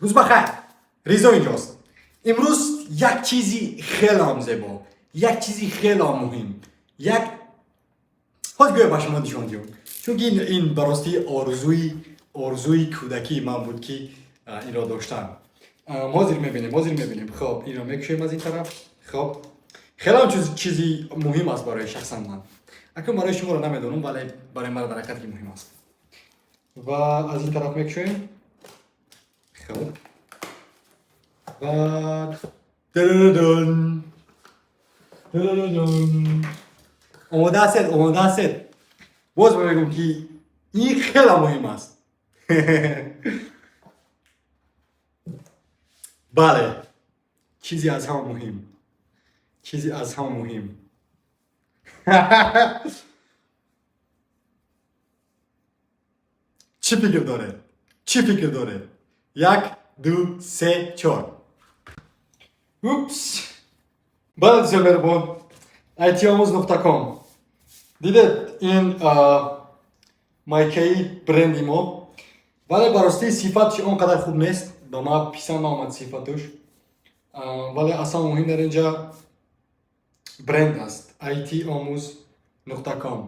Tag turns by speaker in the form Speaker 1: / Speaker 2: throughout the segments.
Speaker 1: Рӯз бахайр, Ризо инҷост. Имрӯз як чизи хелам зебо, як чизи хелам муҳим, як ҳоз биё ба шумо нишон диҳам, чунки ин ба ростӣ орзуи кӯдакии ман буд, ки инро доштам. Ҳозир мебинем, ҳозир мебинем. Хоб, инро мекушем аз ин тараф. Хоб, хелам чизи муҳим аст барои шахсан ман. Акнун барои шуморо намедонам, вале барои ман дар ҳақиқат ки муҳим аст. Ва аз ин тараф мекушоем. Хоб, ва дададан, дададан. Омода ҳастед? Омода ҳастед? Боз мегӯм, ки ин хеле муҳим аст. Бале, чизе аз ҳама муҳим, чизе аз ҳама муҳим. Чӣ фикр доред? Чӣ фикр доред? Як, ду, се, чор. Упс! Бале, дӯстони меҳрубон, itiomuz.com. Дидед, ин майкаи бренди мо, вале ба ростӣ сифатш он қадар хуб нест, ба ман писанд наомад сифатуш, вале аслан муҳим дар инҷа бренд аст, itiomuz.com.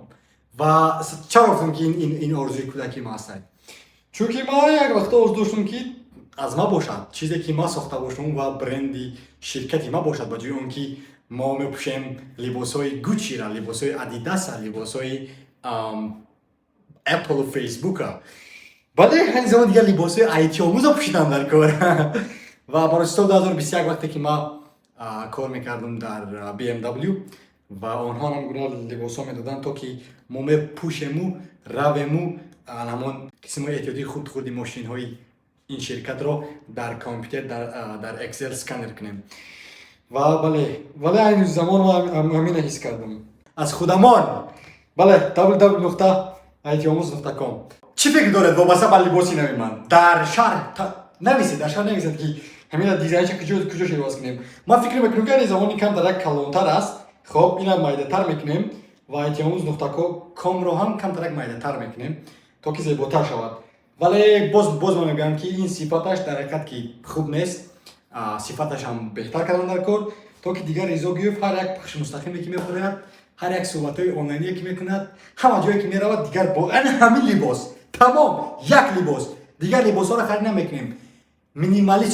Speaker 1: Ва чаро гуфтам, ки ин орзуи кӯдакии ман аст? Чунки ман як вақто орзу доштам, ки аз ман бошад чизе, ки ман сохта бошам ва бренди ширкати ман бошад, ба ҷои он ки мо мепӯшем либосҳои Гуччира, либосҳои Адидаса, либосҳои Apple, Фейсбука. Бале, ҳамин замон дигар либосҳои айтиомӯза пӯшидам дар кор. Ва барои соли 2021, вақте ки ман кор мекардам дар BMW, ва онҳо ҳам гуна либосҳо медоданд, то ки мо мепӯшему равему ҳамон қисмҳои эҳтиётии худ хурди мошинҳои ин ширкатро дар компютер, дар Excel сканер кунем. Ва бале, вале айни замон ман ҳамина ҳис кардам аз худамон. Бале, www.itiomuz.com. Чӣ фикр доред вобаста ба либоси нави ман? Дар шарҳ нависед, дар шарҳ нависед, ки ҳамина дизайнша куҷо иваз кунем. Ман фикр мекунам, ки айни замони камтарак калонтар аст. Хоб, ина майдатар мекунем ва itiomuz.com-ро ҳам камтарак майдатар мекунем, то ки зеботар шавад. Вале боз ман мегӯям, ки ин сифаташ дар ҳақиқат ки хуб нест. Сифаташ ҳам беҳтар кардан дар кор, то ки дигар Ризо Гиёев ҳар як пахши мустақиме ки мехӯрад, ҳар як суҳбатҳои онлайние ки мекунад, ҳама ҷое ки меравад, дигар бо ана ҳамин либос тамом, як либос, дигар либосҳоро харид намекунем. Минималист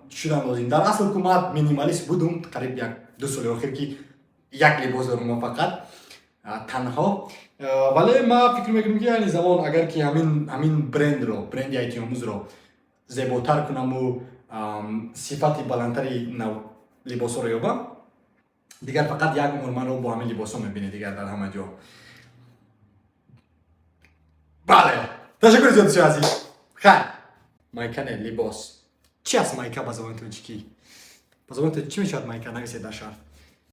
Speaker 1: шудан лозим. Дар асл ку ман минималист будум қариб як ду соли охир, ки як либос дорум ман фақат танҳо. Вале ман фикр мекунам, ки айни замон агар ки ҳамин брендро, бренди айтиомӯзро зеботар кунаму сифати баландтари либосҳоро ёбам, дигар фақат як умр манро бо ҳамин либосҳо мебинед дигар дар ҳама ҷо. Бале, ташаккури зиёд, дӯстони азиз. Хайр. Майка не, либос. Чӣ аст майка ба забони тоҷикӣ? Ба забони тоҷикӣ чӣ мешавад майка? Нависед дар шарҳ.